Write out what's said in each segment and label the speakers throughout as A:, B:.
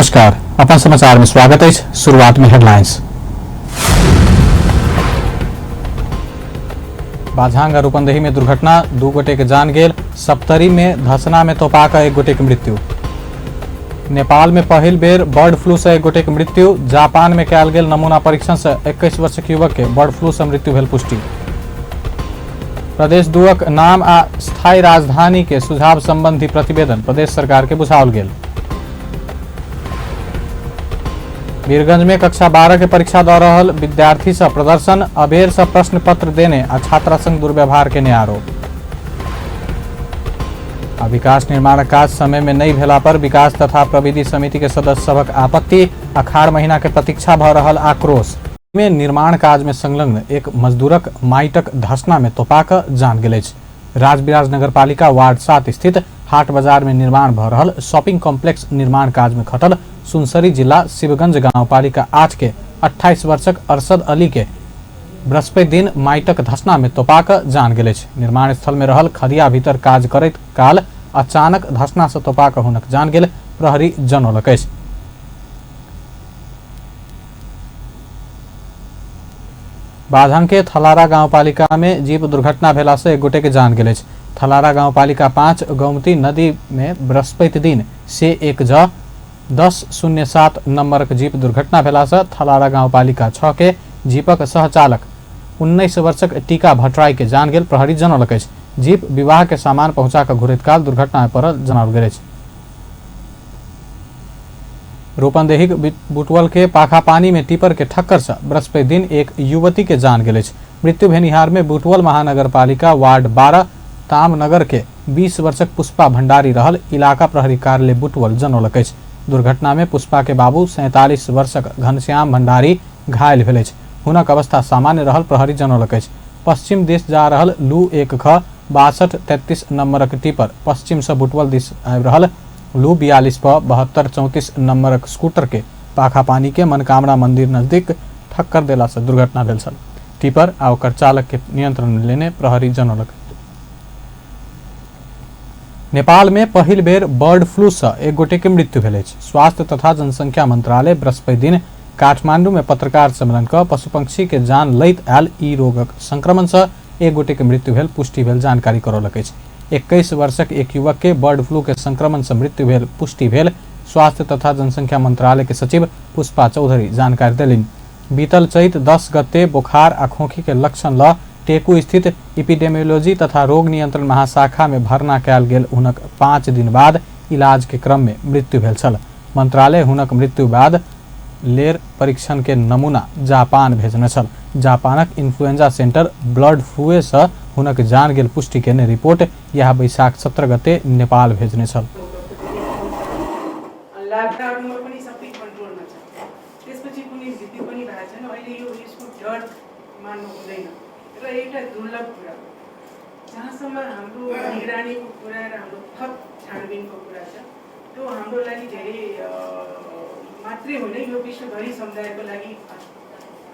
A: नमस्कार, अपन समाचार में स्वागत है। शुरुआत में हेडलाइंस। बाझांग आ रूपंदेही में दुर्घटना, 2 गोटे के जान गेल। सप्तरी में धसना में तोपा कऽ 1 गोटे के मृत्यु। नेपाल में पहिल बेर बर्ड फ्लू से 1 गोटे के मृत्यु। जापान में कयल गेल नमूना परीक्षण से 21 वर्षक युवक के बर्ड फ्लू से मृत्यु भेल पुष्टि। प्रदेश 2 नाम आ स्थायी राजधानी के सुझाव संबंधी प्रतिवेदन प्रदेश सरकार के बुझाओल गेल। वीरगंज में कक्षा 12 के परीक्षा दऽ रहल विद्यार्थी से प्रदर्शन, अबेर से प्रश्न पत्र देने आ छात्रा संग दुर्व्यवहार के आरोप। आ विकास निर्माण काज समय में नहीं भेला पर विकास तथा प्रविधि समिति के सदस्य सभक आपत्ति। अखाड़ महीना के प्रतीक्षा भ रहल आक्रोश में निर्माण काज में संलग्न एक मजदूरक माइटक धसना में तोपा कऽ जान गेल अछि। राजविराज नगरपालिका वार्ड 7 स्थित हाट बाजार में निर्माण भ रहल शॉपिंग कॉम्प्लेक्स निर्माण काज में खटल सुनसरी जिला शिवगंज गांवपालिका 8 के 28 वर्षक अरशद अली के बृहस्पति दिन माइटक धसना में तोपा कऽ जान गेल अछि। निर्माण स्थल में रहल खदिया भीतर काज करैत काल अचानक धसना से तोपा कऽ हुनक जान गेल प्रहरी जनौलक अछि। बाझांग के थलारा गांवपालिका में जीप दुर्घटना भेला से 1 गोटे के जान गेल अछि। थलारा गांवपालिका 5 गौमती नदी में बृहस्पति दिन से 1 ज 1007 नंबरक जीप दुर्घटना भेला से थलारा गांवपालिका 6 के जीपक सहचालक 19 वर्षक टीका भट्टराई के जान गेल प्रहरी जनौलक अछि। जीप विवाह के सामान पहुंचा कऽ घुरैत काल दुर्घटना में पड़ल जनाओल गेल अछि। रूपंदेहीक बुटवल के पाखापानी में टिपर के ठक्कर से बृहस्पति दिन एक युवती के जान गेल अछि। मृत्यु भेनिहार में बुटवल महानगरपालिका वार्ड 12 तामनगर के 20 वर्षक पुष्पा भंडारी रहल इलाका प्रहरी कार्यालय बुटवल जनौलक अछि। दुर्घटना में पुष्पा के बाबू 47 वर्षक घनश्याम भंडारी घायल भेल अछि। हुनक अवस्था सामान्य रहल प्रहरी जनौलक अछि। पश्चिम दिस जा रहल लू 1 ख 6233 नंबरक टिपर पश्चिम से बुटवल दिस आबि रहल लू 42 प 7234 नंबरक स्कूटर के पाखापानी के मनकामना मंदिर नजदीक ठक्कर देला से दुर्घटना भेल छल। टिपर आ ओकर चालक के नियंत्रण में लेने प्रहरी जनौलक। नेपाल में पहिल बेर बर्ड फ्लू से 1 गोटे के मृत्यु भेल अछि। स्वास्थ्य तथा जनसंख्या मंत्रालय बृहस्पति दिन काठमांडू में पत्रकार सम्मेलन क पशु पंक्षी के जान लैत आयल ई रोगक संक्रमण से 1 गोटे के मृत्यु भेल पुष्टि भेल जानकारी करौलक अछि। 21 वर्षक एक युवक के बर्ड फ्लू के संक्रमण से मृत्यु भेल पुष्टि भेल स्वास्थ्य तथा जनसंख्या मंत्रालय के सचिव पुष्पा चौधरी जानकारी देलनि। बीतल चैत 10 गते बोखार आ खोखी के लक्षण ल टेकू स्थित इपिडेमियोलॉजी तथा रोग नियंत्रण महाशाखा में भर्ना कयल गेल हुनक 5 दिन बाद इलाज के क्रम में मृत्यु भेल छल। मंत्रालय हुनक मृत्यु बाद लेर परीक्षण के नमूना जापान भेजने छल। जापानक इन्फ्लुएंजा सेंटर ब्लड फ्लूए से हुनक जान गेल पुष्टि केने रिपोर्ट यह बैशाख 17 गते नेपाल भेजने छल।
B: र एउटा दुर्लभ कुरा जहाँसम्म हाम्रो निगरानीको कुरा र हाम्रो थप छानबिनको कुरा छ त्यो हाम्रो लागि धेरै मात्रै होइन, यो विश्वभरि समुदायको लागि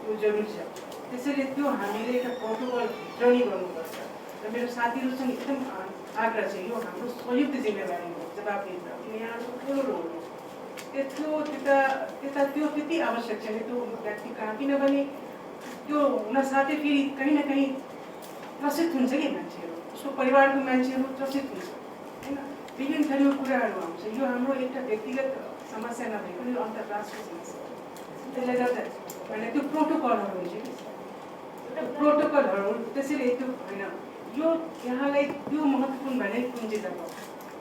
B: त्यो जरुरी छ। त्यसैले त्यो हामीले एउटा प्रोटोकलभित्र नै गर्नुपर्छ र मेरो साथीहरूसँग एकदम आग्रह छ, यो हाम्रो संयुक्त जिम्मेवारी हो, जवाबदेही छ, किन यहाँहरूको ठुलो रोल हो। त्यस्तो त्यता त्यो त्यति आवश्यक छैन त्यो व्यक्ति कहाँ, किनभने त्यो हुन साथै फेरि कहीँ न कहीँ त्रसित हुन्छ कि मान्छेहरू, उसको परिवारको मान्छेहरू त्रसित हुन्छ होइन, विभिन्न थरीको कुराहरू आउँछ। यो हाम्रो एउटा व्यक्तिगत समस्या नभएको यो अन्तर्राष्ट्रिय समस्या हो। त्यसले गर्दा होइन त्यो प्रोटोकलहरू हुन्छ कि त्यो प्रोटोकलहरू, त्यसैले त्यो होइन यो यहाँलाई त्यो महत्त्वपूर्ण भने कुन चाहिँ जग्गा हो।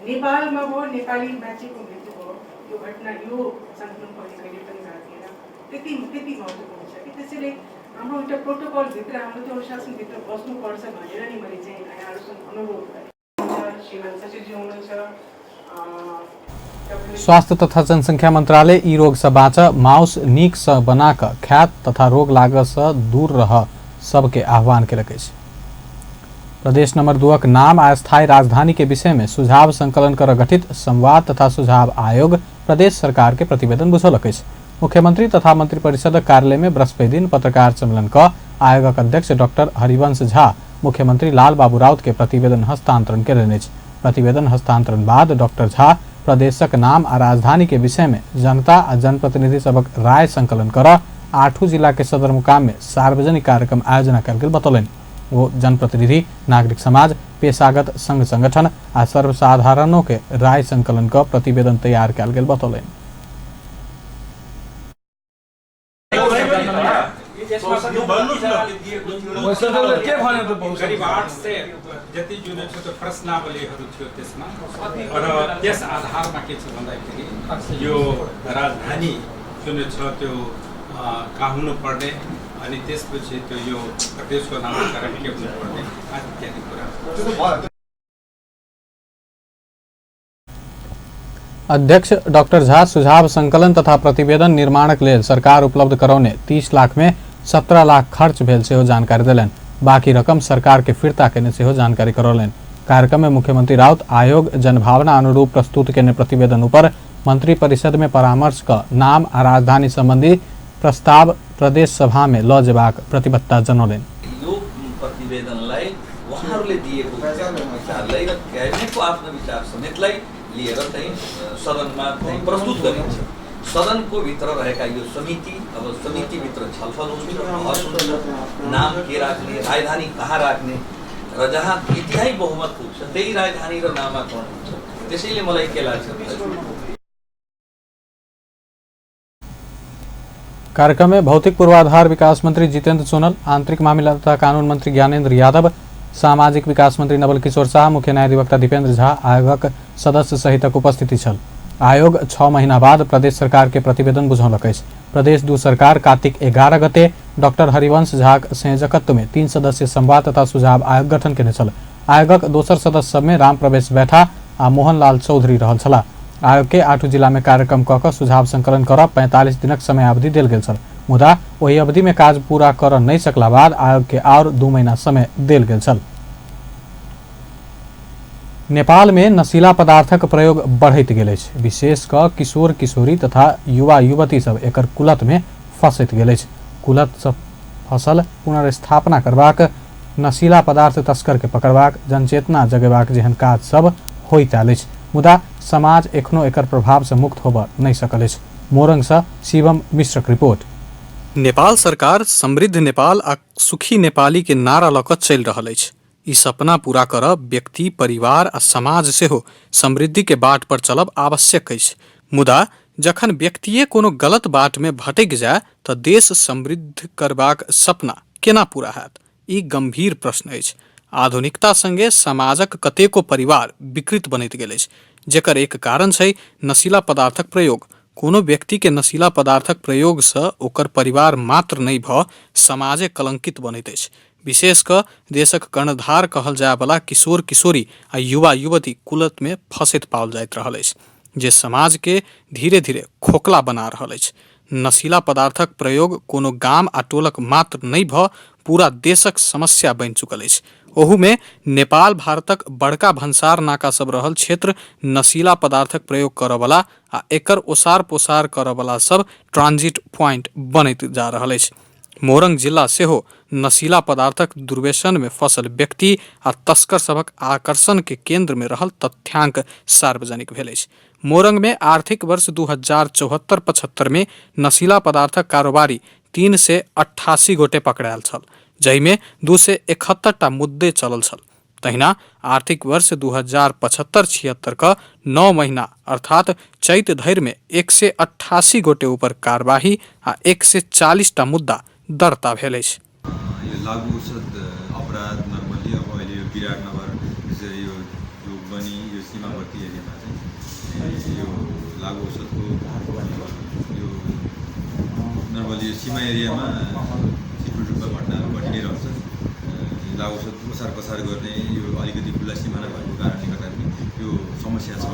B: नेपालमा भयो, नेपाली मान्छेको मृत्यु भयो, यो घटना यो सङ्क्रमण पहिले कहिले पनि भएको थिएन, त्यति त्यति महत्त्वपूर्ण छ कि त्यसैले हाम्रो एउटा प्रोटोकलभित्र हाम्रो त्यो अनुशासनभित्र बस्नुपर्छ भनेर नि मैले चाहिँ यहाँहरूसँग अनुरोध गरेँ। श्रीमान सचिवजी हुनुहुन्छ।
A: स्वास्थ्य तथा जनसंख्या मंत्रालय ई रोग से बाँच माउस नीक से बना कऽ खायत तथा रोग लागऽ से दूर रह सबके आह्वान केलक अछि। प्रदेश नंबर 2 नाम आ स्थायी राजधानी के विषय में सुझाव संकलन कर गठित संवाद तथा सुझाव आयोग प्रदेश सरकार के प्रतिवेदन बुझौलक अछि। मुख्यमंत्री तथा मंत्रिपरिषदक कार्यालय में बृहस्पति दिन पत्रकार सम्मेलन क आयोगक अध्यक्ष डॉक्टर हरिवंश झा मुख्यमंत्री लाल बाबू राउत के प्रतिवेदन हस्तांतरण केलनि अछि। प्रतिवेदन हस्तांतरण बाद डॉक्टर झा प्रदेशक नाम आ राजधानी के विषय में जनता आ जनप्रतिनिधि सबक राय संकलन कर आठू जिला के सदरमुकाम में सार्वजनिक कार्यक्रम आयोजना कयल गेल बतौलनि। वो जनप्रतिनिधि, नागरिक समाज, पेशागत संघ संगठन आ सर्वसाधारणों के राय संकलन क प्रतिवेदन तैयार कयल गेल बतौलनि।
C: करिब 800 जति जुन छ त्यो प्रश्नावलीहरू थियो त्यसमा र त्यस आधारमा के छ भन्दाखेरि यो राजधानी जुन छ त्यो कहाँ हुनुपर्ने अनि त्यसपछि त्यो यो प्रदेशको नामाकरण के हुनुपर्ने इत्यादि कुरा।
A: अध्यक्ष डॉक्टर झा सुझाव संकलन तथा प्रतिवेदन निर्माणक लेल सरकार उपलब्ध करौने 30 लाख में 17 लाख खर्च भेल सेहो जानकारी देलनि। बाकी रकम सरकार के फिर्ता केने सेहो जानकारी करौलनि। कार्यक्रम में मुख्यमंत्री राउत आयोग जनभावना अनुरूप प्रस्तुत केने प्रतिवेदन ऊपर मंत्री परिषद में परामर्श क नाम आ राजधानी संबंधी प्रस्ताव प्रदेश सभा में ल जेबाक प्रतिबद्धता जनौलनि।
D: यो प्रतिवेदनलाई उहाँहरूले दिएको विचारलाई र क्याबिनेटको आफ्नो विचार समेतलाई लिएर चाहिँ सदनमा चाहिँ प्रस्तुत गरिन्छ। सदनको भित्र रहेका यो समिति, अब समितिभित्र छलफल हुन्छ, बहस हुन्छ, नाम के राख्ने, राजधानी कहाँ राख्ने र जहाँ तिहाई बहुमत पुग्छ त्यही राजधानी र नामाकरण हुन्छ। त्यसैले मलाई के लाग्छ,
A: कार्यक्रम में भौतिक पूर्वाधार विकास मंत्री जितेंद्र सोनल, आंतरिक मामिला तथा कानून मंत्री ज्ञानेन्द्र यादव, सामाजिक विकास मंत्री नवल किशोर शाह, मुख्य न्यायाधिवक्ता दीपेंद्र झा आयोगक सदस्य सहितक उपस्थिति छल। आयोग 6 महीना बाद प्रदेश सरकार के प्रतिवेदन बुझौलक अछि। प्रदेश 2 सरकार कार्तिक 11 गते डॉक्टर हरिवंश झाक संयोजकत्व में 3 सदस्यीय संवाद तथा सुझाव आयोग गठन केने छल। आयोगक दोसर सदस्य सब में राम प्रवेश बैठा आ मोहनलाल चौधरी रहल छलाह। आयोग के 8 जिला में कार्यक्रम क क सुझाव संकलन कर 45 दिनक समयावधि देल गेल छल, मुदा ओहि अवधि में काज पूरा कर नहीं सकला बाद आयोग के और 2 महीना समय देल गेल छल। नेपाल में नशीला पदार्थक प्रयोग बढ़ैत गेल अछि। विशेष क किशोर किशोरी तथा युवा युवती सब एकर कुलत में फंसैत गेल अछि। कुलत सब फसल पुनर्स्थापना करबाक, नशीला पदार्थ तस्कर के पकड़बाक, जनचेतना जगेबाक जेहन काज सब होइत आयल अछि, मुदा समाज एखनो एकर प्रभाव से मुक्त होबऽ नहि सकल अछि। मोरंग से शिवम मिश्रक रिपोर्ट। नेपाल सरकार समृद्ध नेपाल आ सुखी नेपाली के नारा लऽ कऽ चलि रहल अछि। ई सपना पूरा करब व्यक्ति, परिवार आ समाज सेहो समृद्धि के बाट पर चलब आवश्यक अछि। मुदा जखन व्यक्तिये कोनो गलत बाट में भटकि जाय तऽ देश समृद्ध करबाक सपना केना पूरा हैत, ई गंभीर प्रश्न अछि। आधुनिकता संगे समाजक कतेको परिवार विकृत बनैत गेल अछि, जेकर एक कारण छै नशीला पदार्थक प्रयोग। कोनो व्यक्ति के नशीला पदार्थक प्रयोग सँ ओकर परिवार मात्र नहि भऽ समाजे कलंकित बनैत अछि। विशेष कऽ देशक कर्णधार कहल जायवला किशोर किशोरी आ युवा युवती कुलत में फंसैत पाओल जाइत रहल अछि, जे समाज के धीरे धीरे खोखला बना रहल अछि। नशीला पदार्थक प्रयोग कोनो गाम आ टोलक मात्र नहि भऽ पूरा देशक समस्या बनि चुकल अछि। ओहूमे नेपाल भारतक बड़का भंसार नाका सब रहल क्षेत्र नशीला पदार्थक प्रयोग करऽवला आ एकर ओसार पोसार करऽवला सब ट्रांजिट पॉइंट बनैत जा रहल अछि। मोरंग जिला सेहो नशीला पदार्थक दुर्व्यसन में फंसल व्यक्ति आ तस्कर सभक आकर्षण के केंद्र में रहल तथ्यांक सार्वजनिक भेल अछि। मोरंग में आर्थिक वर्ष 2074-75 में नशीला पदार्थक कारोबारी 388 गोटे पकड़ायल छल, जाहिमे 271 टा मुद्दे चलल छल। तहिना आर्थिक वर्ष 2075-76 क 9 महीना अर्थात चैत धरि में 188 गोटे ऊपर कार्यवाही आ 140 टा मुद्दा दर्ता भेल अछि।
E: यो लागु औषध अपराध नर्मली अब अहिले यो विराटनगर यसरी यो जोगबनी यो सीमावर्ती एरियामा चाहिँ यो लागु औषधको यो नर्मली यो सीमा एरियामा छिटफुट रूपमा घटनाहरू घटि नै रहन्छ। लागु औषध ओसार पसार गर्ने यो अलिकति खुल्ला सिमाना भएको कारणले गर्दा पनि यो समस्या छ।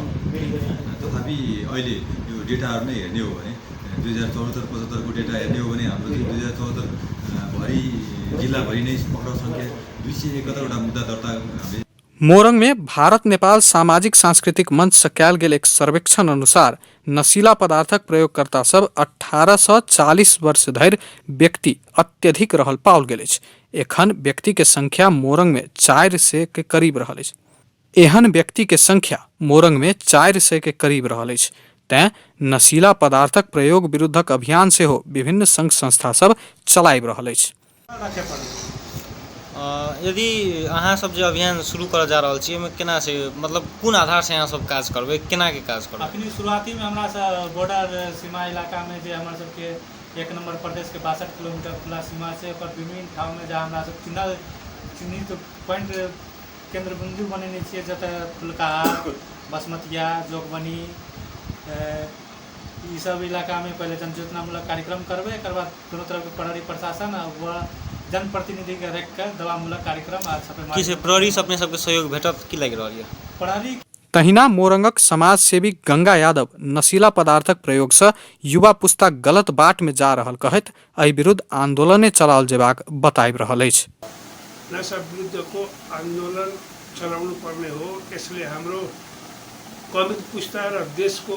E: तथापि अहिले यो डेटाहरू नै हेर्ने हो भने 2074-75 को डेटा हेर्ने हो भने हाम्रो चाहिँ 2074 भरि जिल्लाभरि नै पक्राउ सङ्ख्या 271वटा मुद्दा दर्ता हामीले।
A: मोरंग में भारत नेपाल सामाजिक सांस्कृतिक मंच से कयल गेल एक सर्वेक्षण अनुसार नशीला पदार्थक प्रयोगकर्ता सब 18 से 40 वर्ष धरि व्यक्ति अत्यधिक रहल पाओल गेल अछि। एखन व्यक्ति के संख्या मोरंग में 400 के करीब रहल अछि। एहन व्यक्ति के संख्या मोरंग में 400 के करीब रहल अछि। तें नशीला पदार्थक प्रयोग विरुद्धक अभियान सेहो विभिन्न संघ संस्था सब चलाबि रहल अछि।
F: यदि अहाँ सब जे अभियान शुरू करऽ जा रहल छी ओहिमे केना छै, मतलब कोन आधारसँ अहाँ सब काज करबै, केनाके काज करबै?
G: अखनी शुरुआतीमे हमरा सब बॉर्डर सीमा इलाकामे जे हमर सबके 1 नम्बर प्रदेशके 62 किलोमीटर खुला सीमा छै, ओकर विभिन्न ठाममे जहाँ हमरा सब चिन्हित पॉइंट केन्द्र बिन्दु बनेने छियै, जतऽ फुलकाहा, बसमतिया, जोगबनी ई सब इलाकामे पहिले जनचेतनामूलक कार्यक्रम करबै। एकर बाद दुनू तरफके प्रहरी प्रशासन आ जनप्रतिनिधिके राखिके दवामूलक कार्यक्रम आ छापेमारी।
F: की छै, प्रहरीसँ अपने सबके सहयोग भेटत की लागि रहल यऽ?
G: प्रहरी।
A: तहिना मोरंगक समाजसेवी गंगा यादव नशीला पदार्थक प्रयोगसँ युवा पुस्ता गलत बाटमे जा रहल कहैत एहि विरुद्ध आंदोलने चलाओल जेबाक बताबि रहल अछि।
H: नशा विरुद्धको आन्दोलन चलाउनु पर्ने हो। यसले हाम्रो कमित पुस्ता र देशको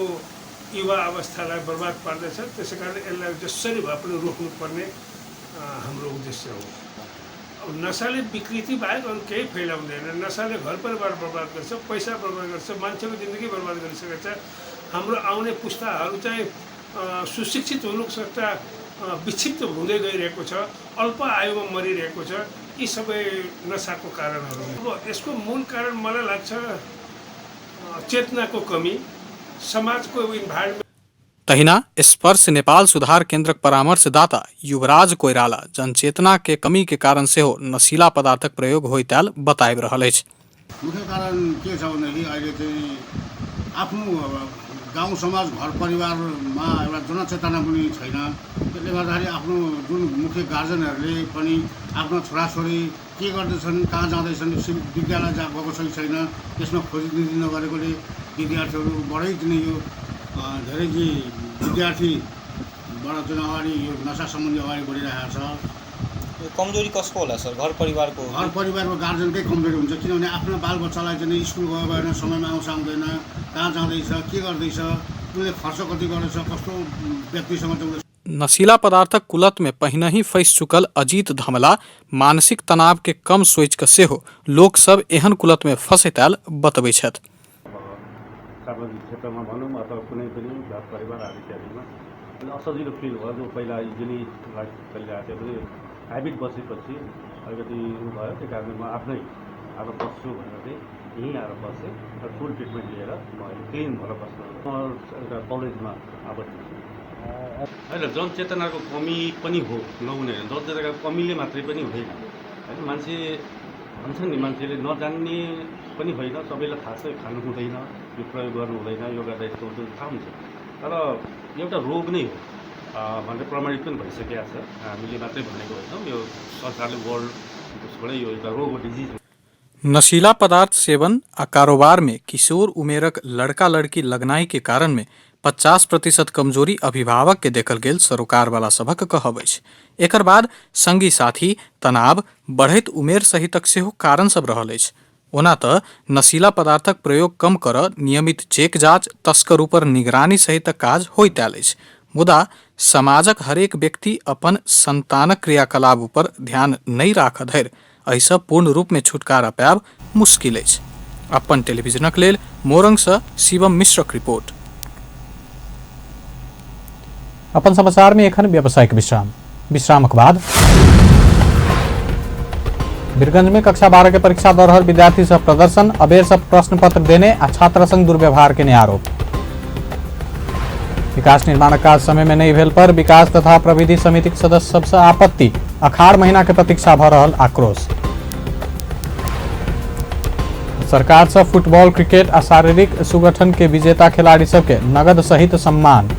H: युवा अवस्थालाई बर्बाद पार्दछ। त्यसै कारण यसलाई जसरी भए पनि रोक्नुपर्ने हाम्रो उद्देश्य हो। अब नशाले विकृति बाहेक अरू केही फैलाउँदैन। नशाले घर परिवार बर्बाद गर्छ, पैसा बर्बाद गर्छ, मान्छेको जिन्दगी बर्बाद गरिसकेको छ। हाम्रो आउने पुस्ताहरू चाहिँ सुशिक्षित हुनुको सट्टा विक्षिप्त हुँदै गइरहेको छ, अल्प आयुमा मरिरहेको छ। यी सबै नशाको कारणहरू हुन्। अब यसको मूल कारण मलाई लाग्छ चेतनाको कमी, समाजको इन्भाइरोमेन्ट।
A: तहिना स्पर्श नेपाल सुधार केन्द्रक परामर्शदाता युवराज कोइराला जनचेतना के कमी के कारण सेहो नशीला पदार्थक प्रयोग होइत आयल बताबि रहल अछि।
I: मुख्य कारण के छ भनेदेखि अहिले चाहिँ आफ्नो गाउँ समाज घर परिवारमा एउटा जनचेतना पनि छैन। त्यसले गर्दाखेरि आफ्नो जुन मुख्य गार्जेनहरूले पनि आफ्नो छोराछोरी के गर्दैछन्, कहाँ जाँदैछन्, विद्यालय गएको छ कि छैन त्यसमा खोजनिधि नगरेकोले विद्यार्थीहरू बढै चाहिँ यो धेरै चाहिँ विद्यार्थीबाट चाहिँ अगाडि यो नशा सम्बन्धी अगाडि बढिरहेको छ।
F: यो कमजोरी कसको होला सर? घर परिवारको?
I: घर परिवारको गार्जेनकै कमजोरी हुन्छ, किनभने आफ्नो बालबच्चालाई चाहिँ स्कुल गयो भएन, समयमा आउँछ आउँदैन, कहाँ जाँदैछ, के गर्दैछ, उसले खर्च कति गर्दैछ, कस्तो व्यक्तिसँग चाहिँ।
A: नशीला पदार्थक कुलत में पहिनहि फंसि चुकल अजीत धमला मानसिक तनाव के कम सोचि कऽ सेहो लोक सब एहन कुलत में फंसैत आयल बतबै छथि।
J: सार्वजनिक क्षेत्रमा भनौँ अथवा कुनै पनि घर परिवार आदि इत्यादिमा असजिलो फिल भयो। जो पहिला इजिली लाइफ चलिरहेको थियो पनि ह्याबिट बसेपछि अलिकति उ भयो। त्यही कारणले म आफ्नै अब बस्छु भनेर चाहिँ यहीँ आएर बसेँ र फुल ट्रिटमेन्ट लिएर म अहिले क्लिन भएर बस्नु म एउटा कलेजमा आबद्ध छु। होइन, जनचेतनाको कमी पनि हो, नहुने होइन, जनचेतनाको कमीले मात्रै पनि होइन। होइन, मान्छे भन्छन् नि, मान्छेले नजान्ने पनि होइन, सबैलाई थाहा छ खानु हुँदैन, यो प्रयोग गर्नु हुँदैन, यो गर्दा यस्तो हुन्छ थाहा हुन्छ, तर एउटा रोग नै हो भनेर प्रमाणित पनि भइसकेको छ। हामीले मात्रै भनेको होइनौँ, यो संसारले वर्ल्ड उसबाटै यो एउटा रोग हो, डिजिज हो।
A: नशीला पदार्थ सेवन आ कारोबार में किशोर उमेरक लड़का लड़की लगनाई के कारण में 50% कमजोरी अभिभावक के देखल गेल सरोकारवाला सभक कहब अछि। एकर बाद संगी साथी, तनाव, बढ़ैत उमेर सहितक सेहो कारण सब रहल अछि। ओना तऽ नशीला पदार्थक प्रयोग कम करऽ नियमित चेक जाँच, तस्कर ऊपर निगरानी सहितक काज होइत आयल अछि, मुदा समाजक हरेक व्यक्ति अपन संतानक क्रियाकलाप ऊपर ध्यान नहि राखऽ धरि एहिसँ पूर्ण रूपमे छुटकारा पायब मुश्किल अछि। अपन टेलीविजनक लेल मोरंगसँ शिवम मिश्रक रिपोर्ट। अपन समाचार में एखन व्यावसायिक विश्राम। विश्रामक बाद वीरगंज में कक्षा 12 के परीक्षा दऽ रहल विद्यार्थी सब प्रदर्शन, अबेर सब प्रश्न पत्र देने आ छात्र संग दुर्व्यवहार के आरोप। विकास निर्माणक काज समय में नहीं भेल पर विकास तथा प्रविधि समितिक सदस्य सबसे आपत्ति, अखाड़ महीना के प्रतीक्षा भऽ रहल आक्रोश। सरकार से फुटबॉल, क्रिकेट आ शारीरिक सुगठन के विजेता खिलाड़ी सबके नगद सहित सम्मान।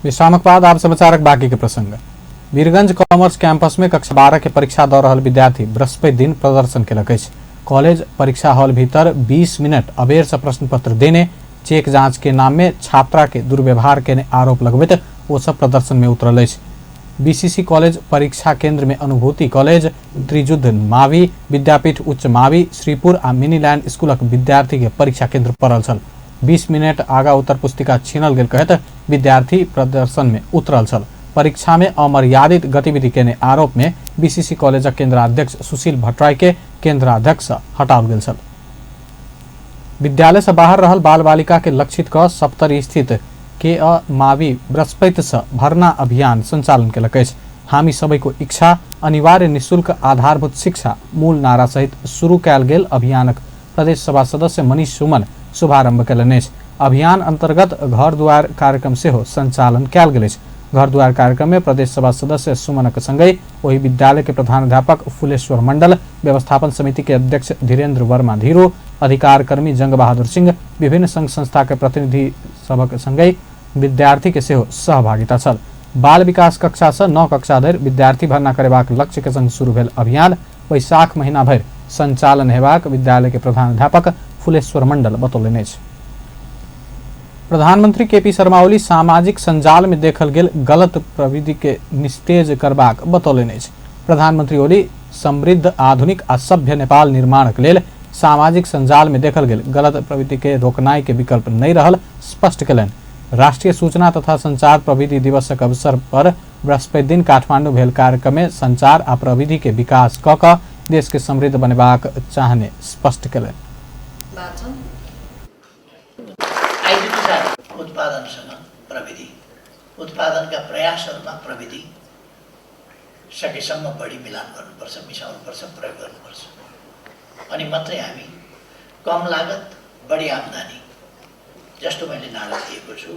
A: विश्रामक बाद आप समाचारक बाकी के प्रसंग। वीरगंज कॉमर्स कैंपस में कक्षा 12 के परीक्षा दऽ रहल विद्यार्थी बृहस्पति दिन प्रदर्शन केलक अछि। कॉलेज परीक्षा हॉल भीतर 20 मिनट अबेर से प्रश्न पत्र देने, चेक जांच के नाम में छात्रा के दुर्व्यवहार के आरोप लगबैत ओ सब प्रदर्शन में उतरल अछि। बीसीसी कॉलेज परीक्षा केंद्र में अनुभूति कॉलेज, त्रिजुद्ध मावी विद्यापीठ उच्च मावी, श्रीपुर आ मिनीलैंड स्कूलक विद्यार्थी के परीक्षा केंद्र पड़ल छल। 20 मिनट आगा उत्तर पुस्तिका छीनल गेल कहैत विद्यार्थी प्रदर्शन में उतरल छल। परीक्षा में अमर्यादित गतिविधि केने आरोप में बीसीसी कॉलेजक केंद्राध्यक्ष सुशील भट्टराई के केंद्राध्यक्ष हटाओल गेल छल। विद्यालय से बाहर रहल बाल बालिका के लक्षित क सप्तरी स्थित के अ मावी बृहस्पति से भर्ना अभियान संचालन केलक अछि। हामी सबैको इच्छा अनिवार्य निःशुल्क आधारभूत शिक्षा मूल नारा सहित शुरू कयल गेल अभियानक प्रदेश सभा सदस्य मनीष सुमन शुभारंभ कयलनि अछि। अभियान अंतर्गत घर द्वार कार्यक्रम सेहो संचालन कयल गेल अछि। घर द्वार कार्यक्रम में प्रदेश सभा सदस्य सुमनक संगहि ओहि विद्यालय के प्रधानाध्यापक फुलेश्वर मंडल, व्यवस्थापन समिति के अध्यक्ष धीरेन्द्र वर्मा धीरू, अधिकार कर्मी जंग बहादुर सिंह, विभिन्न संघ संस्था के प्रतिनिधि सभक संगहि विद्यार्थी के सेहो सहभागिता छल। बाल विकास कक्षा से 9 कक्षा धरि विद्यार्थी भर्ना करेबाक लक्ष्य के संग शुरू भेल अभियान वैशाख महीना भरि संचालन हेबाक विद्यालय के प्रधानाध्यापक फुलेश्वर मंडल बतौलनि अछि। प्रधानमंत्री केपी शर्मा ओली सामाजिक संजाल में देखल गेल गलत प्रविधि के निस्तेज करबाक बतौलनि अछि। प्रधानमंत्री ओली समृद्ध, आधुनिक आ सभ्य नेपाल निर्माणक लेल सामाजिक संजाल में देखल गेल गलत प्रवृत्ति के रोकनाई के विकल्प नहीं रहल स्पष्ट कयलनि। राष्ट्रीय सूचना तथा संचार प्रविधि दिवसक अवसर पर बृहस्पति दिन काठमांडू भेल कार्यक्रम में संचार आ प्रविधि के विकास क क देश के समृद्ध बनेबाक चाहने स्पष्ट कयलनि।
K: उत्पादनसँग प्रविधि, उत्पादनका प्रयासहरूमा प्रविधि सकेसम्म बढी मिलान गर्नुपर्छ, मिसाउनुपर्छ, प्रयोग गर्नुपर्छ। अनि मात्रै हामी कम लागत बढी आम्दानी, जस्तो मैले नारा दिएको छु,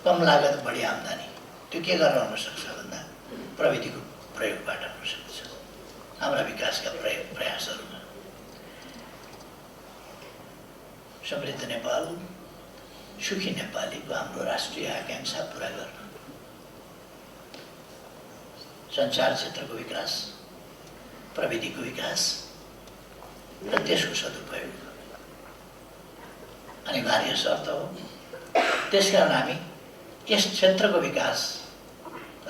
K: कम लागत बढी आम्दानी, त्यो के गरेर हुनसक्छ भन्दा प्रविधिको प्रयोगबाट हुनसक्छ हाम्रा विकासका प्रयासहरूमा। समृद्ध नेपाल, सुखी नेपालीको हाम्रो राष्ट्रिय आकांक्षा पुरा गर्न सञ्चार क्षेत्रको विकास, प्रविधिको विकास र त्यसको सदुपयोग अनिवार्य शर्त हो। त्यसकारण हामी यस क्षेत्रको विकास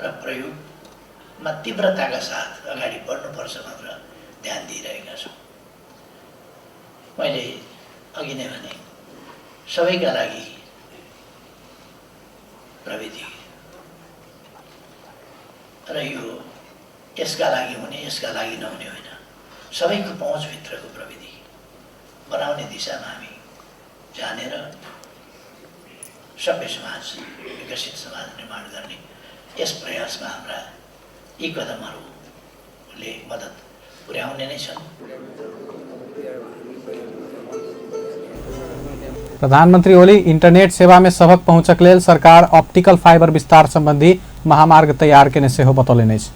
K: र प्रयोगमा तीव्रताका साथ अगाडि बढ्नुपर्छ भनेर ध्यान दिइरहेका छौँ। मैले अघि नै भने, सबैका लागि प्रविधि र यो यसका लागि हुने यसका लागि नहुने होइन, सबैको पहुँचभित्रको प्रविधि बनाउने दिशामा हामी जानेर सभ्य समाज, विकसित समाज निर्माण गर्ने यस प्रयासमा हाम्रा यी कदमहरूले मद्दत पुर्याउने नै छन्।
A: प्रधानमंत्री ओली इंटरनेट सेवा में सबक पहुंचक लेल सरकार ऑप्टिकल फाइबर विस्तार संबंधी महामार्ग तैयार केने सेहो बतौलनि अछि।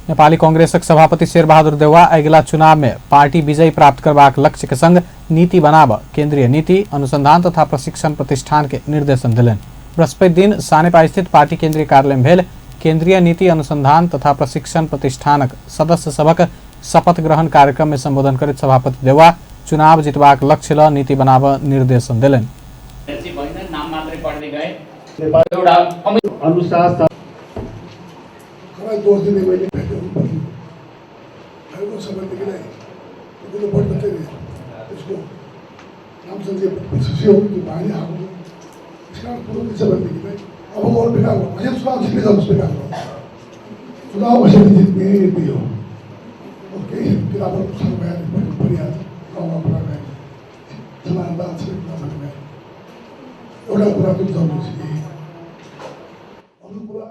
A: नेपाली कांग्रेसक सभापति शेरबहादुर देउवा अगिला चुनाव में पार्टी विजय प्राप्त करबाक लक्ष्य के संग नीति बनाब केंद्रीय नीति अनुसंधान तथा प्रशिक्षण प्रतिष्ठान के निर्देशन देलनि। बृहस्पति दिन सानेपा स्थित पार्टी केंद्रीय कार्यालय में भेल केंद्रीय नीति अनुसंधान तथा प्रशिक्षण प्रतिष्ठानक सदस्य सभक शपथ ग्रहण कार्यक्रम में संबोधन करैत सभापति देउवा चुनाव जितबाक लक्ष्य ल नीति बनाब निर्देशन देलनि।
L: एउटा कुरा पनि जरुरी छ, अरू कुरा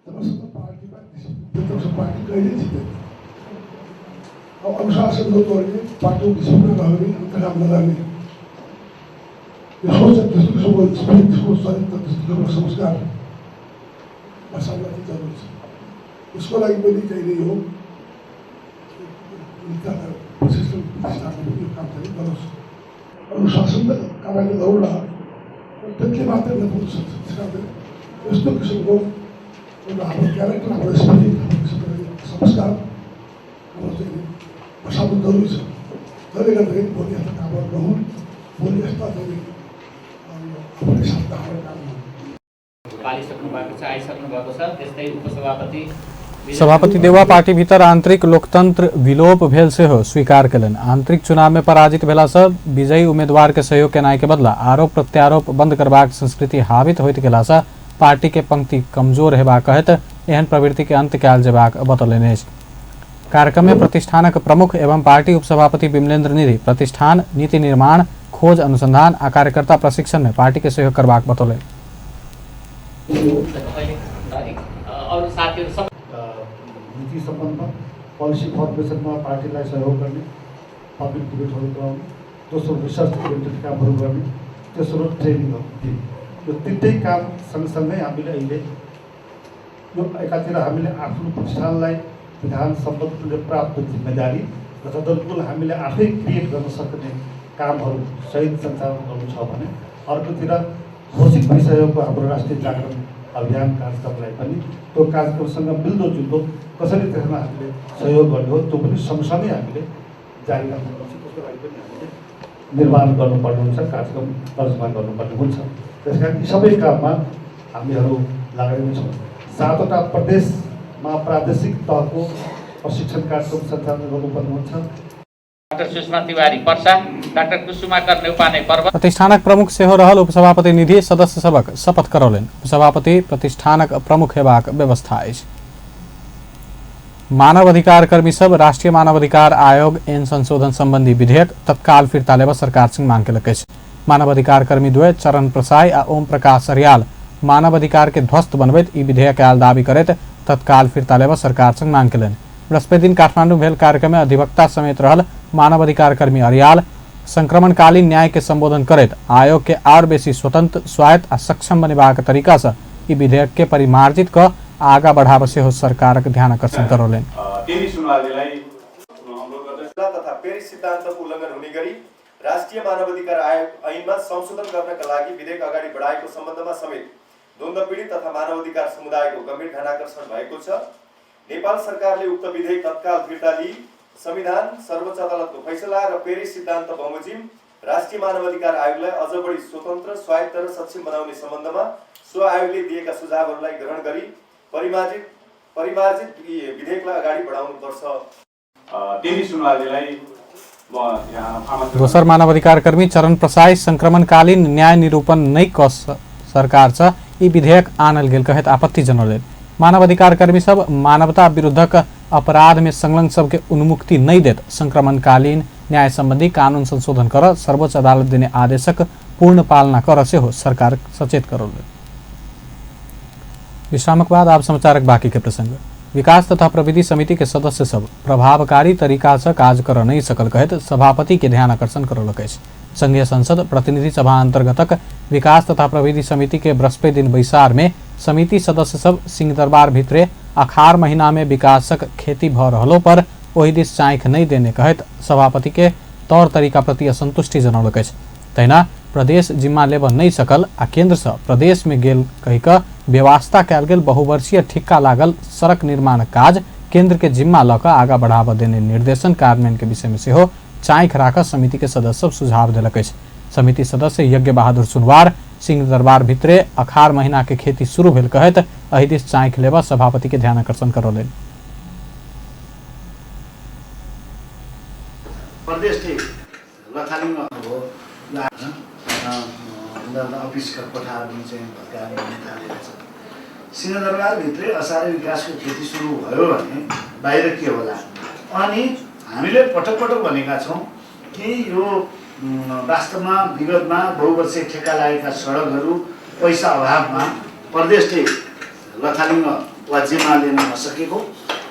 L: जबसम्म पार्टीमा प्रतिपक्ष पार्टी कहिल्यै जित्दैन। अब अनुशासन नतोड्ने, पार्टीको डिसिप्लिन नहुने, अन्तर्काम नगर्ने, यो सोच, त्यस्तो किसिमको स्पिरिट, त्यसको चरित्र, त्यस्तो किसिमको संस्कार बसाल्न चाहिँ जरुरी छ। यसको लागि पनि चाहिने यो प्रशिक्षण प्रतिष्ठानले पनि यो काम चाहिँ गरोस्। अनुशासन त कारवाही गरौँला, त्यति मात्रै नपुग्न सक्छ। त्यस कारण यस्तो किसिमको एउटा हाम्रो क्यारेक्टर, हाम्रो स्पिरिट, हाम्रो किसिमको संस्कार हाम्रो चाहिँ बसाल्नु जरुरी छ। जसले गर्दाखेरि भोलि यस्ता कामहरू नहुन्, भोलि यस्ता चाहिँ आफ्नै शब्द हाम्रो काम नहुन्।
A: सभापति देउवा पार्टी भीतर आंतरिक लोकतंत्र विलोप भेल सेहो स्वीकार कयलनि। आंतरिक चुनाव में पराजित भेला सँ विजयी उम्मीदवार के सहयोग केनाइ के बदला आरोप प्रत्यारोप बंद करबाक संस्कृति हावित होइत गेला सँ पार्टी के पंक्ति कमजोर हेबाक कहैत एहन प्रवृत्ति के अंत कयल जेबाक बतौलनि अछि। कार्यक्रम में प्रतिष्ठानक प्रमुख एवं पार्टी उपसभापति विमलेन्द्र निधि प्रतिष्ठान नीति निर्माण, खोज अनुसंधान आ कार्यकर्ता प्रशिक्षण में पार्टी के सहयोग करबाक बतौलनि।
M: नीति सम्बन्धमा पोलिसी फर्मेसनमा पार्टीलाई सहयोग गर्ने, पब्लिक डिबेटहरू गराउने, दोस्रो रिसर्च ओरिएन्टेड कामहरू गर्ने, तेस्रो ट्रेनिङहरू दिने। यो तिनटै काम सँगसँगै हामीले अहिले यो एकातिर हामीले आफ्नो प्रतिष्ठानलाई विधान सम्बन्धले प्राप्त जिम्मेदारी र तदनुकूल हामीले आफै क्रिएट गर्न सक्ने कामहरू सहित सञ्चालन गर्नु छ भने अर्कोतिर घोषित भइसकेको हाम्रो राष्ट्रिय जागरण अभियान कार्यक्रमलाई पनि त्यो कार्यक्रमसँग मिल्दोजुल्दो कसरी त्यसमा हामीले सहयोग गर्ने हो त्यो पनि सँगसँगै हामीले जारी राख्नुपर्छ। त्यसको लागि पनि हामीले निर्माण गर्नुपर्ने हुन्छ, कार्यक्रम तर्जुमा गर्नुपर्ने हुन्छ। त्यस कारण यी सबै काममा हामीहरू लागेका छौँ। 7वटा प्रदेशमा प्रादेशिक तहको प्रशिक्षण कार्यक्रम सञ्चालन गर्नुपर्ने हुन्छ।
N: डाक्टर सुषमा तिवारी पर्सा, डाक्टर कुसुमाकर नेउपाने पर्वत।
A: प्रतिष्ठानक प्रमुख सेहो रहल उपसभापति निधि सदस्य सबक शपथ करौलनि। उपसभापति प्रतिष्ठानक प्रमुख हेबाक व्यवस्था अछि। मानव अधिकार कर्मी सब राष्ट्रीय मानवाधिकार आयोग एन संशोधन संबंधी विधेयक तत्काल फिर्ता लेबऽ सरकार संग मांग केलक अछि। मानवाधिकार कर्मी द्वय चरण प्रसाई आ ओम प्रकाश अर्याल मानवाधिकार के ध्वस्त बनबैत ई विधेयक आयल दावी करैत तत्काल फिर्ता लेबऽ सरकार संग मांग केलनि। बृहस्पति दिन काठमांडू भेल कार्यक्रम में अधिवक्ता समेत रहल मानवाधिकार कर्मी अर्याल संक्रमणकालीन न्याय के संबोधन करैत आयोग के और बेसी स्वतंत्र, स्वायत्त आ सक्षम बनेबाक तरीका से ई विधेयक के परिमार्जित क आगा बढ़ाबऽ सेहो सरकारक ध्यान आकर्षण करौलनि।
O: तथा पेरिस सिद्धान्तको उल्लङ्घन हुने गरी राष्ट्रिय मानवाधिकार आयोग ऐनमा संशोधन गर्नका लागि विधेयक अगाडि बढाएको सम्बन्धमा समेत द्वन्द्व पीडित तथा मानवाधिकार समुदायको गम्भीर ध्यानाकर्षण भएको छ। नेपाल सरकारले उक्त विधेयक तत्काल फिर्ता लिई संविधान, सर्वोच्च अदालतको फैसला र पेरिस सिद्धान्त बमोजिम राष्ट्रिय मानवाधिकार आयोगलाई अझ बढी स्वतन्त्र, स्वायत्त र सक्षम बनाउने सम्बन्धमा सो आयोगले दिएका सुझावहरूलाई ग्रहण गरी परिमार्जित विधेयकलाई अगाडि बढाउनुपर्छ।
A: दोसर मानवाधिकार कर्मी चरण प्रसाई संक्रमणकालीन न्याय निरूपण नहि क सरकार से ई विधेयक आनल गेल कहैत आपत्ति जनौलनि। मानवाधिकार कर्मी सब मानवता विरुद्धक अपराध में संलग्न सबके उन्मुक्ति नहीं देत संक्रमणकालीन न्याय संबंधी कानून संशोधन कर सर्वोच्च अदालत देने आदेशक पूर्ण पालना कर सेहो सरकार सचेत करौलनि। विश्रामक बाद आप समाचारक बाकी के प्रसंग। विकास तथा प्रविधि समिति के सदस्य सब प्रभावकारी तरीका से काज कर नहीं सकल कहैत सभापति के ध्यान आकर्षण करौलक अछि। संघीय संसद प्रतिनिधि सभा अंतर्गतक विकास तथा प्रविधि समिति के बृहस्पति दिन बैसार में समिति सदस्य सब सिंहदरबार भितरे अखार महीना में विकासक खेती भ रहलो पर ओहि दिस चाँखि नहीं देने कहैत सभापति के तौर तरीका प्रति असंतुष्टि जनौलक अछि। तहिना प्रदेश जिम्मा लेबऽ नहीं सकल आ केंद्र से प्रदेश में गेल कहि कऽ व्यवस्था कयल गेल बहुवर्षीय ठिक्का लागल सड़क निर्माण काज केंद्र के जिम्मा लऽ कऽ आगा बढ़ाबऽ देने निर्देशन कार्यान्वयन के विषय में सेहो चाँखि राखऽ समिति के सदस्य सब सुझाव देलक अछि। समिति सदस्य यज्ञ बहादुर सुनवार सिंहदरबार भितरे अखार महीना के खेती शुरू भेल कहैत एहि दिस चाँखि लेबऽ सभापति के ध्यान आकर्षण करौलनि।
I: प्रदेशले लथालिङ्ग हो अफिसका कोठाहरू चाहिँ भत्काएर थालेको छ। सिंहदरबारभित्रै असारे विकासको खेती सुरु भयो भने बाहिर के होला? अनि हामीले पटक पटक भनेका छौँ कि यो वास्तवमा विगतमा बहुवर्षीय ठेक्का लागेका सडकहरू पैसा अभावमा प्रदेशले लथालिङ्ग वा जिम्मा लिन नसकेको,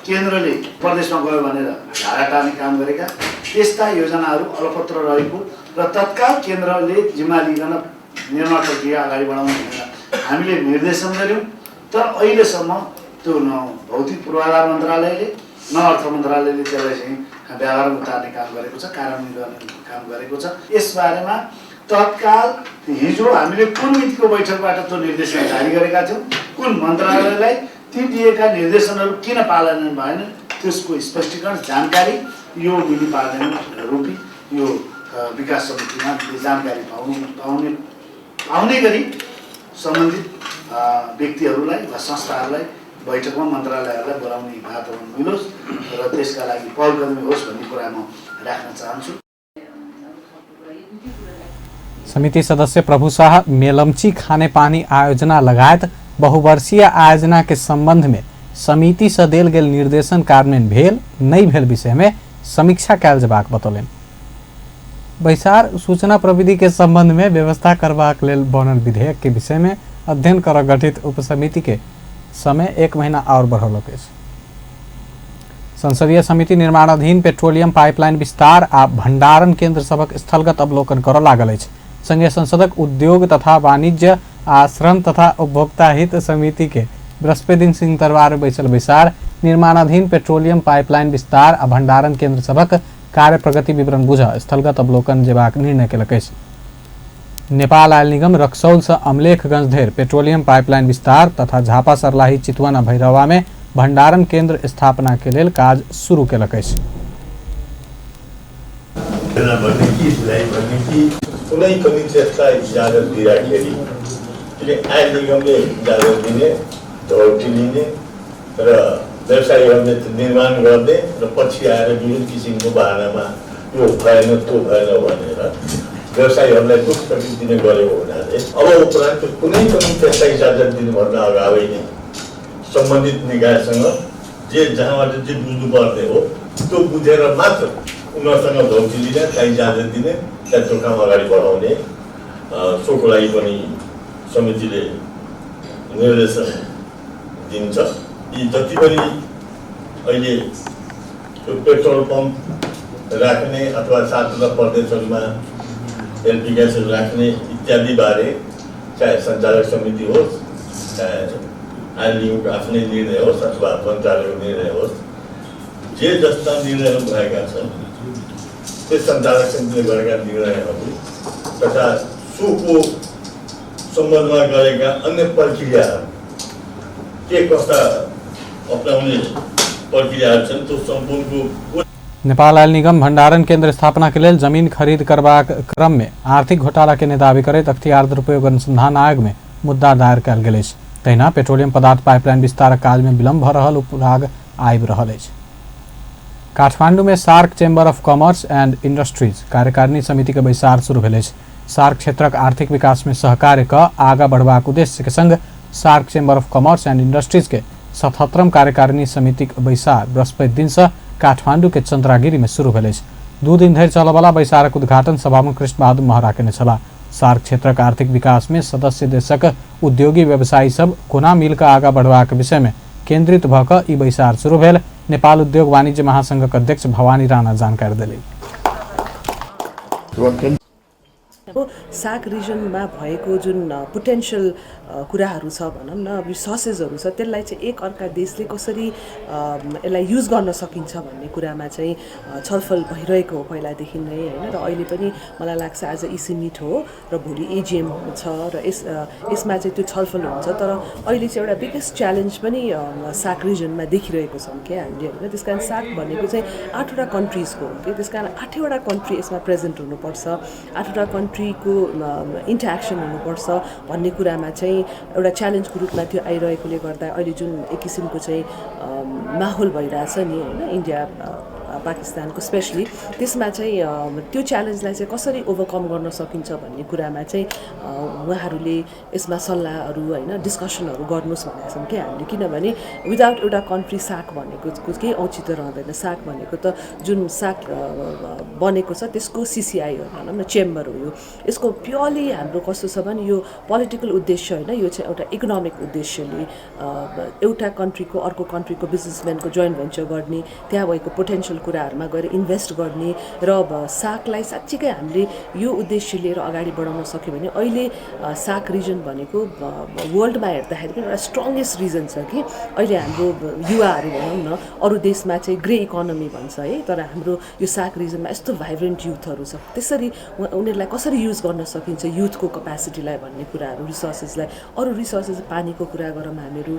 I: केन्द्रले प्रदेशमा गयो भनेर धारा टार्ने काम गरेका त्यस्ता योजनाहरू अलपत्र रहेको र तत्काल केन्द्रले जिम्मा लिइकन निर्माण प्रक्रिया अगाडि बढाउनु भनेर हामीले निर्देशन गऱ्यौँ। तर अहिलेसम्म त्यो न भौतिक पूर्वाधार मन्त्रालयले न अर्थ मन्त्रालयले त्यसलाई चाहिँ व्यवहारमा उतार्ने काम गरेको छ, कार्यान्वयन गर्ने काम गरेको छ। यसबारेमा तत्काल हिजो हामीले कुन मितिको बैठकबाट त्यो निर्देशन जारी गरेका थियौँ, कुन मन्त्रालयलाई ती दिएका निर्देशनहरू किन पालना भएन त्यसको स्पष्टीकरण जानकारी यो मिनी पार्लियामेन्ट रूपी यो विकास समितिमा जानकारी पाउने गरी सम्बन्धित व्यक्तिहरूलाई वा संस्थाहरूलाई बैठकमा मन्त्रालयहरूलाई बोलाउने वातावरण मिलोस् र त्यसका लागि पहल कदमी होस् भन्ने कुरा म राख्न चाहन्छु।
A: समिति सदस्य प्रभु शाह मेलम्ची खानेपानी आयोजना लगायत बहुवर्षीय आयोजना के संबंध में समिति से देल गेल निर्देशन कार्यान्वयन भेल नहि भेल विषय में समीक्षा कयल जेबाक बतौलनि। बैसार सूचना प्रविधि के संबंध में व्यवस्था करबाक लेल बनल विधेयक के विषय में अध्ययन कर गठित उपसमिति के समय 1 महीना और बढ़ौलक अछि। संसदीय समिति निर्माणाधीन पेट्रोलियम पाइपलाइन विस्तार आ भंडारण केंद्र सभक स्थलगत अवलोकन करऽ लागल अछि। संगे संसदक उद्योग तथा वाणिज्य आ श्रम तथा उपभोक्ता हित समिति के बृहस्पति दिन सिंहदरबार में बैसल बैसार निर्माणाधीन पेट्रोलियम पाइपलाइन विस्तार आ भंडारण केंद्र सभक कार्य प्रगति विवरण बुझ स्थलगत अवलोकन जेबाक निर्णय केलक अछि। नेपाल आयल निगम रक्सौल से अमलेखगंज धरि पेट्रोलियम पाइपलाइन विस्तार तथा झापा सरलाही चितवन आ भैरवा में भंडारण केंद्र स्थापना के लेल काज शुरू केलक अछि।
P: कुनै पनि त्यसलाई इजाजत दिँदाखेरि आयल निगमले इजाजत दिने, धौटी लिने र व्यवसायीहरूले निर्माण गर्ने र पछि आएर विभिन्न किसिमको बहानामा यो भएन त्यो भएन भनेर व्यवसायीहरूलाई दुःख तकलिफ दिने गरेको हुनाले अब उपरान्त कुनै पनि त्यसलाई इजाजत दिनुभन्दा अगाडि नै सम्बन्धित निकायसँग जे जहाँबाट जे बुझ्नुपर्ने हो त्यो बुझेर मात्र उनीहरूसँग धौती लिने, त्यहाँ इजाजत दिने, त्यहाँ त्यो काम अगाडि बढाउने सोको लागि पनि समितिले निर्देशन दिन्छ। यी जति पनि अहिले त्यो पेट्रोल पम्प राख्ने अथवा 7वटा प्रदेशहरूमा एलपी ग्यासहरू राख्ने इत्यादिबारे चाहे सञ्चालक समिति होस्, चाहे आयल निगमको आफ्नै निर्णय होस् अथवा मन्त्रालयको निर्णय होस्, जे जस्ता निर्णयहरू भएका छन् त्यस सञ्चालक समितिले गरेका निर्णयहरू तथा सोको सम्बन्धमा गरेका अन्य प्रक्रियाहरू के कस्ता अपनाउने प्रक्रियाहरू छन् त्यो सम्पूर्णको।
A: नेपाल आयल निगम भंडारण केंद्र स्थापना के लेल जमीन खरीद करबाक क्रम में आर्थिक घोटाला के दावी करैत अख्तियार दुरुपयोग अनुसंधान आयोग में मुद्दा दायर कयल गेल अछि। तहिना पेट्रोलियम पदार्थ पाइपलाइन विस्तारक काज में विलम्ब भऽ रहल उपराग आबि रहल अछि। काठमांडू में SAARC chamber of commerce and industries कार्यकारिणी समिति के बैसार शुरू भेल अछि। सार्क क्षेत्रक आर्थिक विकास में सहकार्य कऽ आगाँ बढ़बाक उद्देश्य के संग SAARC chamber of commerce and industries के 77म कार्यकारिणी समितिक बैसार बृहस्पति दिन से काठमांडू के चंद्रागिरी में शुरू भेल अछि। 2 दिन धरि चलयवला बैसारक उद्घाटन सभामुख कृष्ण बहादुर महरा केने छलाह। सार्क क्षेत्रक आर्थिक विकास में सदस्य देशक उद्योगी व्यवसायी सब कोना मिलकर आगाँ बढ़बाक विषय में केंद्रित भऽ कऽ ई बैसार शुरू भेल। नेपाल उद्योग वाणिज्य महासंघक अध्यक्ष भवानी राणा जानकारी देलनि।
Q: सार्क रिजनमा भएको जुन पोटेन्सियल कुराहरू छ भनौँ न, रिसोर्सेसहरू छ, त्यसलाई चाहिँ एक अर्का देशले कसरी यसलाई युज गर्न सकिन्छ भन्ने कुरामा चाहिँ छलफल भइरहेको हो पहिलादेखि नै होइन। र अहिले पनि मलाई लाग्छ आज इसी मिट हो र भोलि एजिएम छ र यसमा चाहिँ त्यो छलफल हुन्छ। तर अहिले चाहिँ एउटा बिगेस्ट च्यालेन्ज पनि सार्क रिजनमा देखिरहेको छौँ क्या हामीले होइन। त्यस कारण सार्क भनेको चाहिँ 8वटा कन्ट्रिजको हो कि, त्यस कारण 8वटा कन्ट्री यसमा प्रेजेन्ट हुनुपर्छ, 8वटा कन्ट्रीको इन्टरेक्सन हुनुपर्छ भन्ने कुरामा चाहिँ एउटा च्यालेन्जको रूपमा त्यो आइरहेकोले गर्दा अहिले जुन एक किसिमको चाहिँ माहौल भइरहेछ नि होइन, इन्डिया पाकिस्तानको स्पेसली, त्यसमा चाहिँ त्यो च्यालेन्जलाई चाहिँ कसरी ओभरकम गर्न सकिन्छ भन्ने कुरामा चाहिँ उहाँहरूले यसमा सल्लाहहरू होइन डिस्कसनहरू गर्नुहोस् भनेका छौँ क्या हामीले। किनभने विदाउट एउटा कन्ट्री सार्क भनेको केही औचित्य रहँदैन। सार्क भनेको त जुन सार्क बनेको छ त्यसको सिसिआई हो भनौँ न, चेम्बर हो यो। यसको प्योरली हाम्रो कस्तो छ भने यो पोलिटिकल उद्देश्य होइन, यो चाहिँ एउटा इकोनोमिक उद्देश्यले एउटा कन्ट्रीको अर्को कन्ट्रीको बिजनेसम्यानको जोइन्ट भेन्चर गर्ने, त्यहाँ भएको पोटेन्सियल कुराहरूमा गएर इन्भेस्ट गर्ने र सार्कलाई साँच्चीकै हामीले यो उद्देश्य लिएर अगाडि बढाउन सक्यो भने अहिले सार्क रिजन भनेको वर्ल्डमा हेर्दाखेरि पनि एउटा स्ट्रङ्गेस्ट रिजन छ कि अहिले हाम्रो युवाहरू भनौँ न, अरू देशमा चाहिँ ग्रे इकोनोमी भन्छ है, तर हाम्रो यो सार्क रिजनमा यस्तो भाइब्रेन्ट युथहरू छ, त्यसरी उनीहरूलाई कसरी युज गर्न सकिन्छ युथको कपेसिटीलाई भन्ने कुराहरू, रिसोर्सेसलाई, अरू रिसोर्सेस पानीको कुरा गरौँ हामीहरू,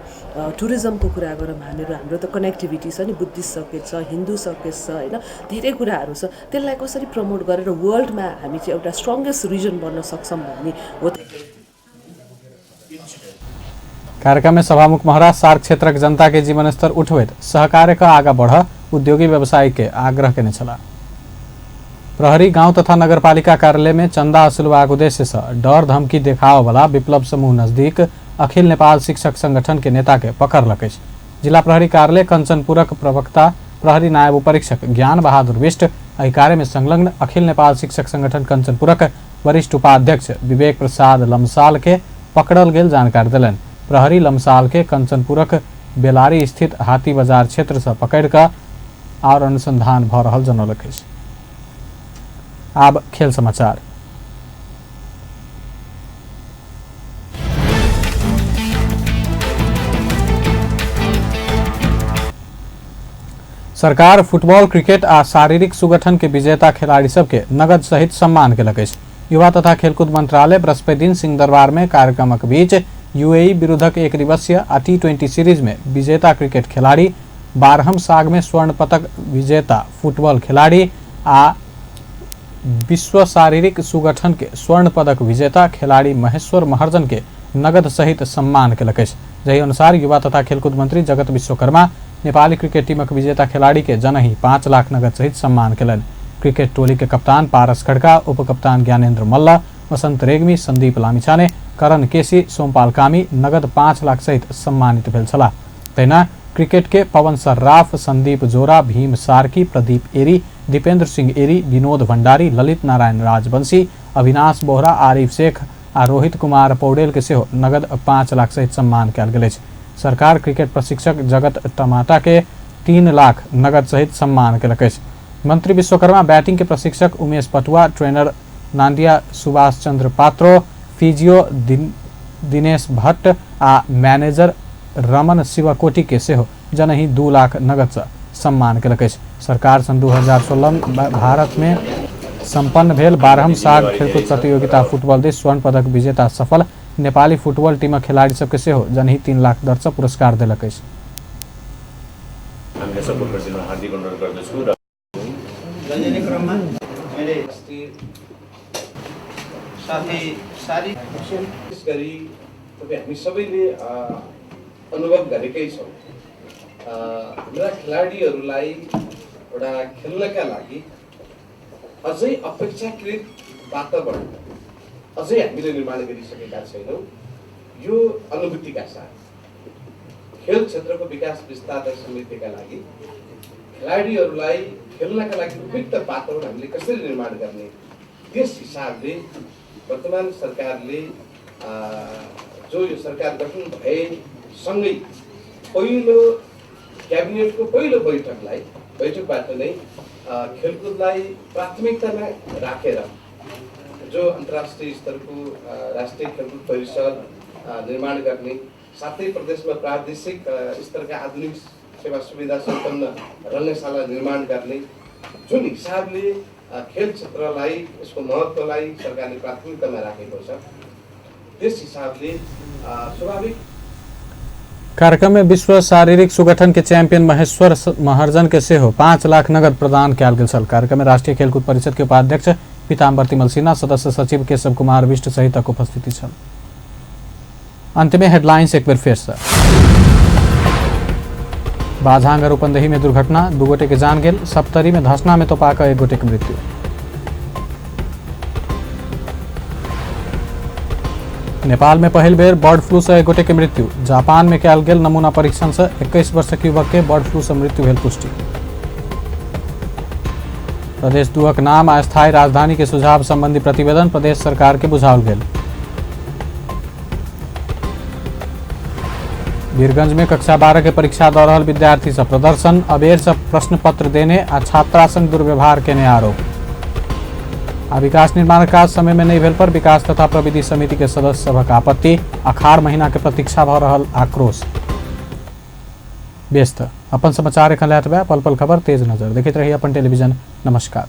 Q: टुरिज्मको कुरा गरौँ हामीहरू, हाम्रो त कनेक्टिभिटी छ नि, बुद्धिस्ट सर्किट छ, हिन्दू सर्किट छ होइन, धेरै कुराहरू छ, त्यसलाई कसरी प्रमोट गरेर वर्ल्डमा हामी चाहिँ एउटा स्ट्रङ्गेस्ट रिजन बन्न सक्छौँ भन्ने हो।
A: कार्यक्रम में सभामुख महरा सार्क क्षेत्रक जनता के जीवन स्तर उठबैत सहकार्य का आगा बढ़ उद्योगी व्यवसायी के आग्रह केने छलाह। प्रहरी गांव तथा नगरपालिका कार्यालय में चंदा असुलबाक उद्देश्य से डर धमकी देखाव वाला विप्लव समूह नजदीक अखिल नेपाल शिक्षक संगठन के नेता के पकड़लक अछि। जिला प्रहरी कार्यालय कंचनपुरक प्रवक्ता प्रहरी नायब उपरीक्षक ज्ञान बहादुर विष्ट एहि कार्य में संलग्न अखिल नेपाल शिक्षक संगठन कंचनपुरक वरिष्ठ उपाध्यक्ष विवेक प्रसाद लम्साल के पकड़ल गेल जानकारी देलनि। प्रहरी लम्साल के कंचनपुरक बेलारी स्थित हाथी बाजार क्षेत्र से पकड़ कऽ और अनुसंधान भऽ रहल जनौलक अछि। आब खेल समाचार। सरकार फुटबॉल, क्रिकेट आ शारीरिक सुगठन के विजेता खिलाड़ी सबके नगद सहित सम्मान केलक अछि। युवा तथा खेलकूद मंत्रालय बृहस्पति दिन सिंहदरबार में कार्यक्रमक बीच यूएई विरुद्धक एक दिवसीय आ T20 series में विजेता क्रिकेट खिलाड़ी, 12 साग में स्वर्ण पदक विजेता फुटबॉल खिलाड़ी आ विश्व शारीरिक सुगठन के स्वर्ण पदक विजेता खिलाड़ी महेश्वर महर्जन के नगद सहित सम्मान केलक अछि। जाहि अनुसार युवा तथा खेलकूद मंत्री जगत विश्वकर्मा नेपाली क्रिकेट टीमक विजेता खिलाड़ी के जनही 5 लाख नगद सहित सम्मान केलनि। क्रिकेट टोली के कप्तान पारस खड़का, उपकप्तान ज्ञानेन्द्र मल्ल, वसंत रेग्मी, संदीप लामिछाने, करण केसी, सोमपाल कामी नगद 5 लाख सहित सम्मानित भेल छलाह। तहिना क्रिकेट के पवन सर्राफ, संदीप जोरा, भीम सार्की, प्रदीप एरी, दीपेंद्र सिंह एरी, विनोद भंडारी, ललित नारायण राजवंशी, अविनाश बोहरा, आरिफ शेख आ रोहित कुमार पौडेल के सेहो नगद 5 लाख सहित सम्मान कयल गेल अछि। सरकार क्रिकेट प्रशिक्षक जगत टमाटा के 3 लाख नगद सहित सम्मान केलक अछि। मंत्री विश्वकर्मा बैटिंग के प्रशिक्षक उमेश पटुआ, ट्रेनर नांदिया सुभाष चंद्र पात्रो, फिजियो दिनेश भट्ट आ मैनेजर रमन शिवकोटी के सेहो जनही 2 लाख नगद से सम्मान केलक अछि। सरकार सन् 2016 भारत में सम्पन्न भेल 12 साग खेलकूद प्रतियोगिता फुटबॉल दिस स्वर्ण पदक विजेता सफल नेपाली फुटबॉल टीमक खिलाड़ी सबके सेहो जनही 3 लाख दर से पुरस्कार देलक अछि।
R: हामीले सपोर्ट गरिदिन हार्दिक अनुरोध गर्दछु र
S: साथै शारीरिक विशेष गरी तपाईँ हामी सबैले अनुभव गरेकै छौँ। हाम्रा खेलाडीहरूलाई एउटा खेल्नका लागि अझै अपेक्षाकृत वातावरण अझै हामीले निर्माण गरिसकेका छैनौँ। यो अनुभूतिका साथ खेल क्षेत्रको विकास विस्तार र समृद्धिका लागि खेलाडीहरूलाई खेल्नका लागि उपयुक्त वातावरण हामीले कसरी निर्माण गर्ने त्यस हिसाबले वर्तमान सरकारले जो यो सरकार गठन भएसँगै पहिलो क्याबिनेटको पहिलो बैठकबाट नै खेलकुदलाई प्राथमिकतामा राखेर जो अन्तर्राष्ट्रिय स्तरको राष्ट्रिय खेलकुद परिषद निर्माण गर्ने, साथै प्रदेशमा प्रादेशिक स्तरका आधुनिक सेवा सुविधा सम्पन्न रङ्गशाला निर्माण गर्ने जुन हिसाबले खेल क्षेत्रलाई यसको महत्त्वलाई सरकारले प्राथमिकतामा राखेको छ त्यस हिसाबले स्वाभाविक।
A: कार्यक्रम में विश्व शारीरिक सुगठन के चैंपियन महेश्वर महर्जन के सेहो 5 लाख नगद प्रदान कयल गेल छल। कार्यक्रम में राष्ट्रीय खेलकूद परिषद के उपाध्यक्ष पीताम्बर तिमल सिन्हा, सदस्य सचिव केशव कुमार विष्ट सहितक उपस्थिति छल। अंत में हेडलाइंस एक बेर फेर से। बाझांग रूपंदेही में दुर्घटना, 2 गोटे के जान गेल। सप्तरी में धसना में तोपा कऽ 1 गोटे के मृत्यु। नेपाल में पहिल बेर बर्ड फ्लू से 1 गोटे के मृत्यु। जापान में कयल गेल नमूना परीक्षण से 21 वर्षक युवक के बर्ड फ्लू से मृत्यु भेल पुष्टि। प्रदेश 2 नाम आ स्थायी राजधानी के सुझाव संबंधी प्रतिवेदन प्रदेश सरकार के बुझाओल गेल। वीरगंज में कक्षा 12 के परीक्षा दऽ रहल विद्यार्थी सब प्रदर्शन, अबेर से प्रश्न पत्र देने आ छात्रा संग दुर्व्यवहार केने आरोप। आ विकास निर्माण काज समय में नहीं भेल पर विकास तथा प्रविधि समिति के सदस्य सभक आपत्ति, अखाड़ महीना के प्रतीक्षा भऽ रहल आक्रोश। व्यस्त अपन समाचार एखन लैत पल पल खबर तेज नजर देखैत रही अपन टेलीविजन। नमस्कार।